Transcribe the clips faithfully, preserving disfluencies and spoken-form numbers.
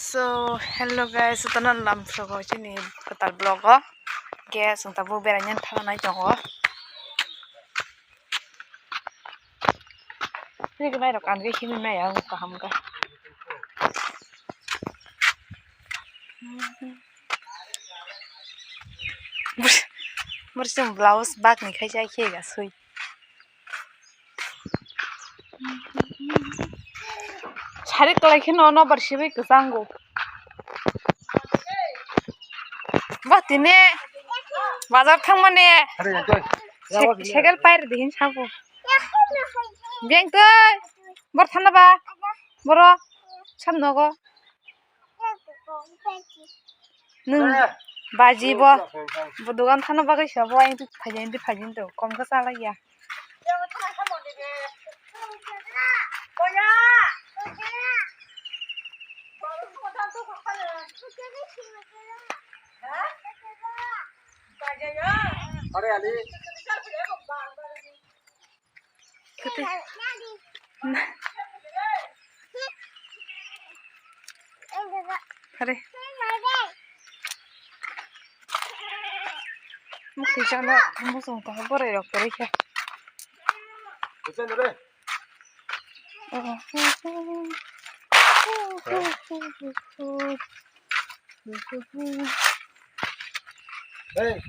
So, hello guys, jotono lamsoko chini kwtal vlog o. Ke chwng tabuk beraina thangna tongo. Riknai rok ang khe himwi maya ang kaham kha. Bwswng blouse bakni khai chai khe ga sui. Sari kwlai kheno nobar sibui kwchango. Bo tini bazar thangmani cycle pairidi hin sabo. Beng twi bor thana ba boro sam nogo. Nwng baji bo, bo dogan thana bagwi se bo, ayang twi phaidi, ayang twi phaidi to, kom khe chalaiya. Kati. Hare. Mukti chana musung ta borai rok kwrwi kha. Hey.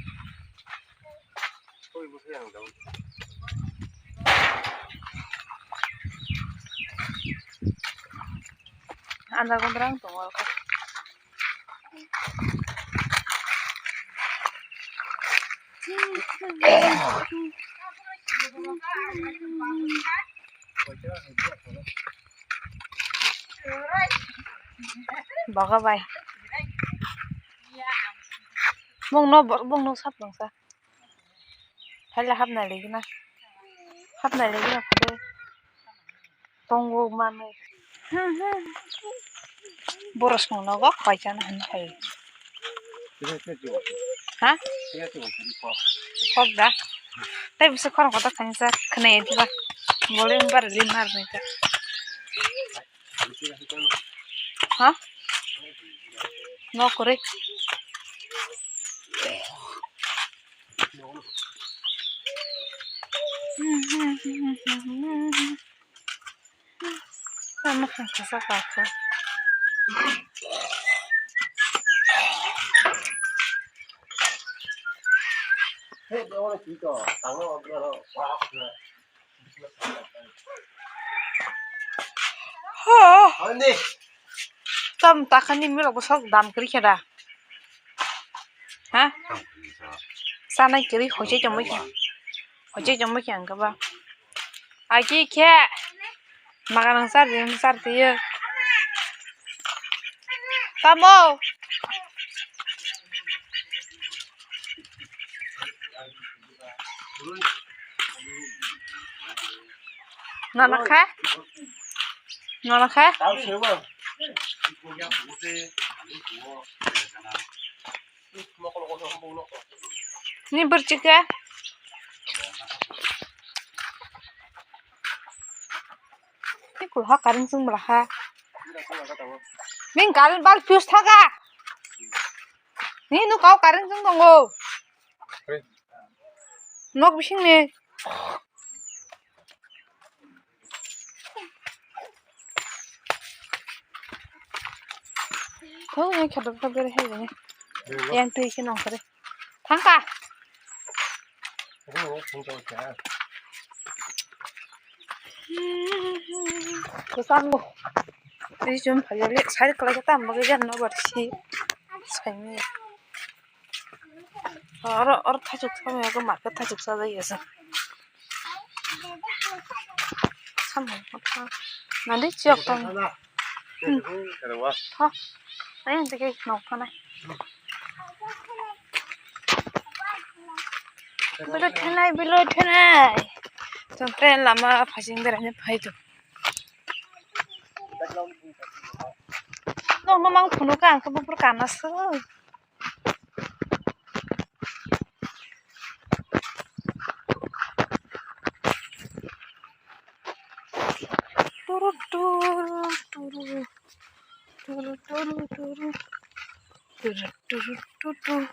Anda gondrang tongo. Boga bai. Bong no, bong no sap nang sa. Hala hapna lagi na. Hapna lagi na kade. Tongo mano. Boros no nogo koi chana han hai. Ha? Kok da. Tai bisa khorang kota khani sa khne diba. Boleh bar limar ni ta. Ha? No kore. Tamo khangsa sa kakho. Hey, they want to keep on. I know I'm gonna walk. Ho. Ani. Tam takhani mirok bwswk dam kwrwi khe da? Ha? Sanai kwrwi hoiche chomoi khe. Hoiche chomoi khe ang khe ba. Aki khe. Maga nang sar di, sar di. Tamo. Nana kha? Nana kha? Ni berchika. Ni kulha karing sung belaha. Ning karing bal fuse thaga. Ni nu kau karing sung tongo. Nok bising ni. Thau yang khadam khadam hai ni. Yang tui ke nong kare. Thangka. Kusango. Ini cuma kaya lihat saya kalau kita mau kerja no bersih. Saya ini. Oro, oro thachuk thangwi abo market thachuk sajagwi asa. Samung kha. Nadi chiyok tong. Hmm. Ha. Ayang tike nok phanai. Bilo thanai, bilo thanai. Chwng train lama phasing berani phai tong. Nok no mang phunuk ang khe buphuru kana se. Turu, turu, turu. Turu, turu, turu. Turu, turu, turu.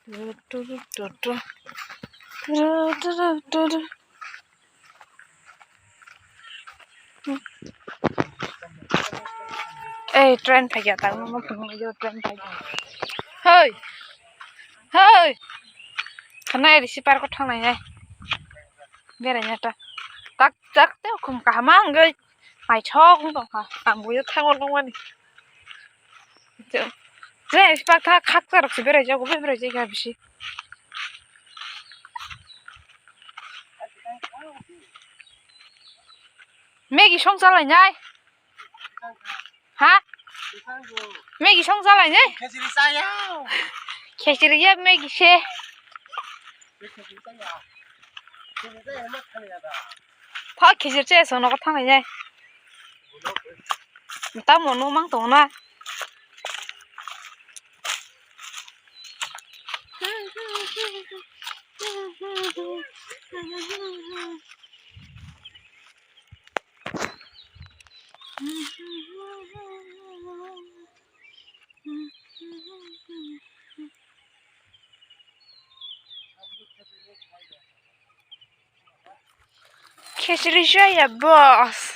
Turu, turu, turu. Turu, turu, turu. Ei, train phaikha, tangma phunuknai, train phaikha. Hoi! Hoi! Khanai risi park o thangnai hai. Beraina ta. Tak, tak, te khum kaham wngwi. Naithok wng tongkha. Ang buino thango nangmani. Je, je, pakha khaksa rok se berai jago, be berai jaga bisi. Maggie song chalai nai. Ha? Maggie song chalai nai. Khechiri chaya. Khechiri ya Maggie se. Khechiri chaya. Khechiri chaya ma thani ada. Tha khejir che song nogo thangnai nai. Tamo no mang tongo na. Khechiri chaya boss.